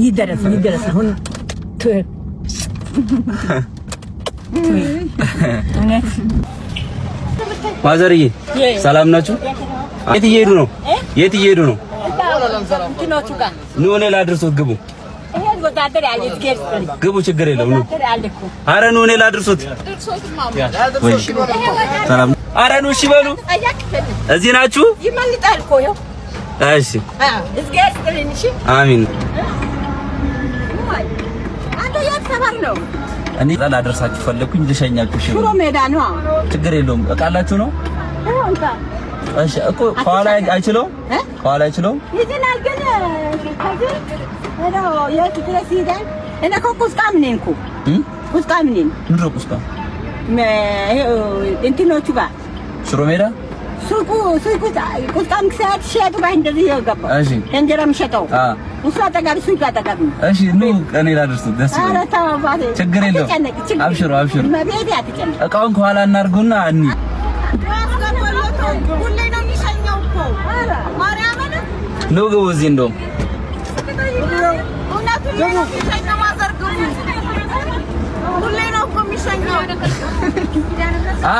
ይደረስ ይደረስ አሁን ማዘርዬ ሰላም ናችሁ? የት እየሄዱ ነው? የት እየሄዱ ነው? ኑ እኔ ላድርሶት። ግቡ ግቡ፣ ችግር የለውም። ኑ፣ ኧረ ኑ እኔ ላድርሶት። ሰላም። ኧረ ኑ እሺ በሉ። እዚህ ናችሁ? እሺ፣ አሚን። እኔ ላደርሳችሁ ፈለኩኝ፣ ልሸኛችሁ። እሺ፣ ሽሮ ሜዳ ነው። ችግር የለውም። እቃላችሁ ነው። እሺ እኮ ከኋላ አይችለውም፣ ከኋላ አይችለውም። ይዝናል ግን ከዚህ ሄዶ የት ድረስ ይሄዳል? እኔ እኮ ቁስቋም ነኝ እኮ ቁስቋም ነኝ። ምንድን ነው ቁስቋም? እንትኖቹ ጋር ሽሮ ሜዳ ሱቁ ሱቁ ቁስቋም ሲሸጡ ጋር እንደዚህ የገባው እንጀራ የምሸጠው እሱ አጠገብ ሱቁ አጠገብ ነው። እሺ ኑ እኔ ላድርሱት። ደስ ይበል። ኧረ ተው አባቴ፣ ችግር የለውም። አብሽሩ አብሽሩ። እመቤቴ አትጨነቅ። እቃውን ከኋላ እናድርጉና እኒ ኑ ግቡ። እዚህ እንደውም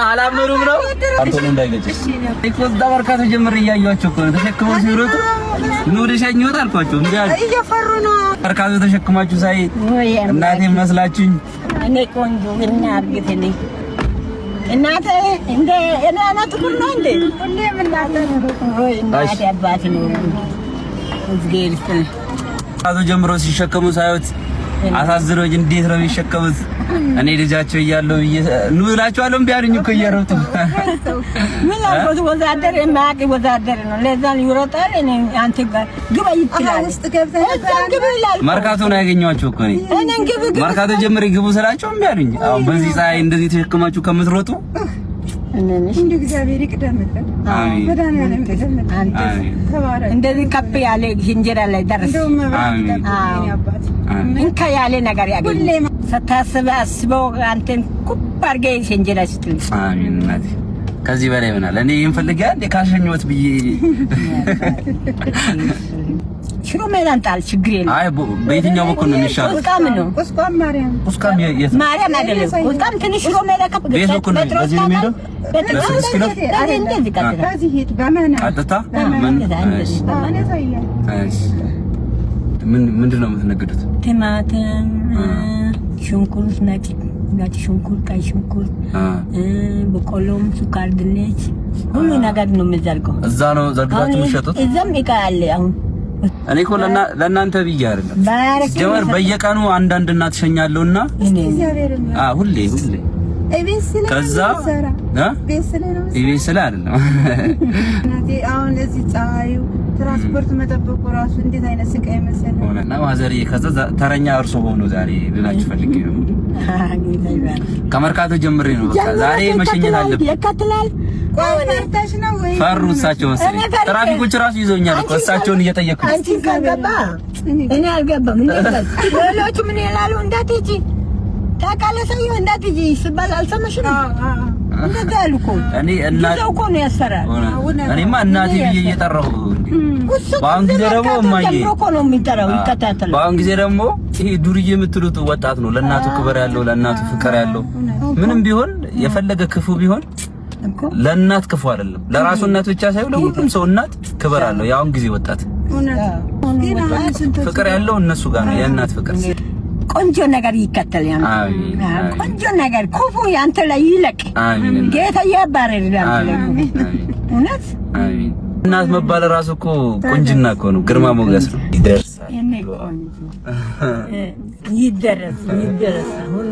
አላመኑም ነው ካርቶኑ እንዳይገጭ እኮ እዛ መርካቶ ጀምሬ እያየኋቸው እኮ ነው ተሸክመው ሲሮጡ ኑ ልሸኝዎት አልኳቸው። እንዴ እየፈሩ ነው። መርካቶ ተሸክማችሁ ሳይ እናቴ መስላችሁኝ። እኔ ቆንጆ እና አርግትልኝ እናቴ እንደ እኔ አይነት ጥቁር ነው እንዴ? ሁሌም እናቴ ወይ እናቴ አባቴ ነው። እግዚአብሔር ይስጥልኝ። መርካቶ ጀምሮ ሲሸከሙ ሳይወት አሳዝኖኝ እንዴት ነው የሚሸከሙት? እኔ ልጃቸው እያለሁ ኑ እላቸዋለሁ። እምቢ አሉኝ እኮ እየሮጡ ምን አልኩት? ወዛደር የማያውቅ ወዛደር ነው። ለዛ ይሮጣል። እኔ አንተ ጋር ግባ ይችላል። ውስጥ ገብተህ ግብ ይላል። መርካቶ ነው ያገኘኋቸው እኮ እኔ እኔን ግብ ግብ መርካቶ ጀምሬ ግቡ ስላቸው እምቢ አሉኝ። አሁን በዚህ ፀሐይ እንደዚህ ተሸክማችሁ ከምትሮጡ እንዲሁ እግዚአብሔር ይቅደምልን፣ መድኃኒዓለም ይቅደምልን። ተባረክ። እንደዚህ ከፍ ያለ እንጀራ ላይ ደርስ። እንካ ያለ ነገር ያገኝ ስታስብ አስበው አንተን ኩብ አድርገህ እንጀራ ስትል አሜን። እናቴ ከዚህ በላይ ይሆናል። እኔ ይሄን ፈልጌ አንዴ ካልሸኘሁት ብዬ ሽሮ ሜዳን ጣል፣ ችግር የለም። አይ በየትኛው በኩል ነው የሚሻለው? ቁስቋም ነው። ቁስቋም ማርያም፣ ቁስቋም የት ማርያም አይደለም። ቁስቋም ትንሽ ሽሮ ሜዳ ከፍ ቤት በኩል ነው። በዚህ ነው የሚሄደው። በስድስት ኪሎ እንደዚህ ቀጥታ በዚህ ሂድ። በመና ቀጥታ ምን ምን ምንድን ነው የምትነግዱት? ቲማቲም፣ ሽንኩርት፣ ነጭ ነጭ ሽንኩርት፣ ቀይ ሽንኩርት፣ በቆሎም፣ ስኳር ድንች፣ ሁሉ ነገር ነው የምዘርገው። እዛ ነው ዘርግታችሁ የምትሸጡት? እዛም እቃ አለ አሁን እኔ እኮ ለእናንተ ብዬ አይደለም ጀመር በየቀኑ አንዳንድ እናት ሸኛለሁና ሁሌ ሁሌ ከዛ ኢቤስ ስለ አይደለም አሁን እዚህ ፀሐዩ ትራንስፖርት መጠበቁ ራሱ እንዴት አይነት ስቃይ መሰለህ። እና ማዘርዬ ከዛ ተረኛ እርሶ ሆኖ ዛሬ ልላችሁ ፈልጌ ነው። ከመርካቶ ጀምሬ ነው በቃ ዛሬ መሸኘት አለብን። ይከተላል። ፈሩ እሳቸው መሰለኝ። ትራፊኮች ራሱ ይዘውኛል እኮ እሳቸውን እየጠየኩ አንቺ ካልገባ እኔ አልገባም። ሌሎቹ ምን ይላሉ? እንዳትሄጂ ታውቃለህ፣ ሰውዬው እንዳትሄጂ ስባል አልሰማሽም? እንደዛ ያሉ እኮ እኔ እናቴ እኮ ነው ያሰራል። እኔማ እናቴ ብዬ እየጠራሁ በአሁን ጊዜ ደግሞ እማዬ እኮ ነው የሚጠራው፣ ይከታተላል። በአሁን ጊዜ ደግሞ ይሄ ዱርዬ የምትሉት ወጣት ነው ለእናቱ ክብር ያለው ለእናቱ ፍቅር ያለው ምንም ቢሆን የፈለገ ክፉ ቢሆን ለእናት ክፉ አይደለም። ለራሱ እናት ብቻ ሳይሆን ለሁሉም ሰው እናት ክብር አለው። የአሁን ጊዜ ወጣት ፍቅር ያለው እነሱ ጋር ነው የእናት ፍቅር። ቆንጆ ነገር ይከተል። ያን ቆንጆ ነገር ክፉ ያንተ ላይ ይለቅ፣ ጌታ ያባርር። እውነት እናት መባል ራሱ እኮ ቁንጅና እኮ ነው፣ ግርማ ሞገስ ነው። ይደርሳል፣ ይደረስ፣ ይደረስ። አሁን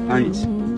አሚን።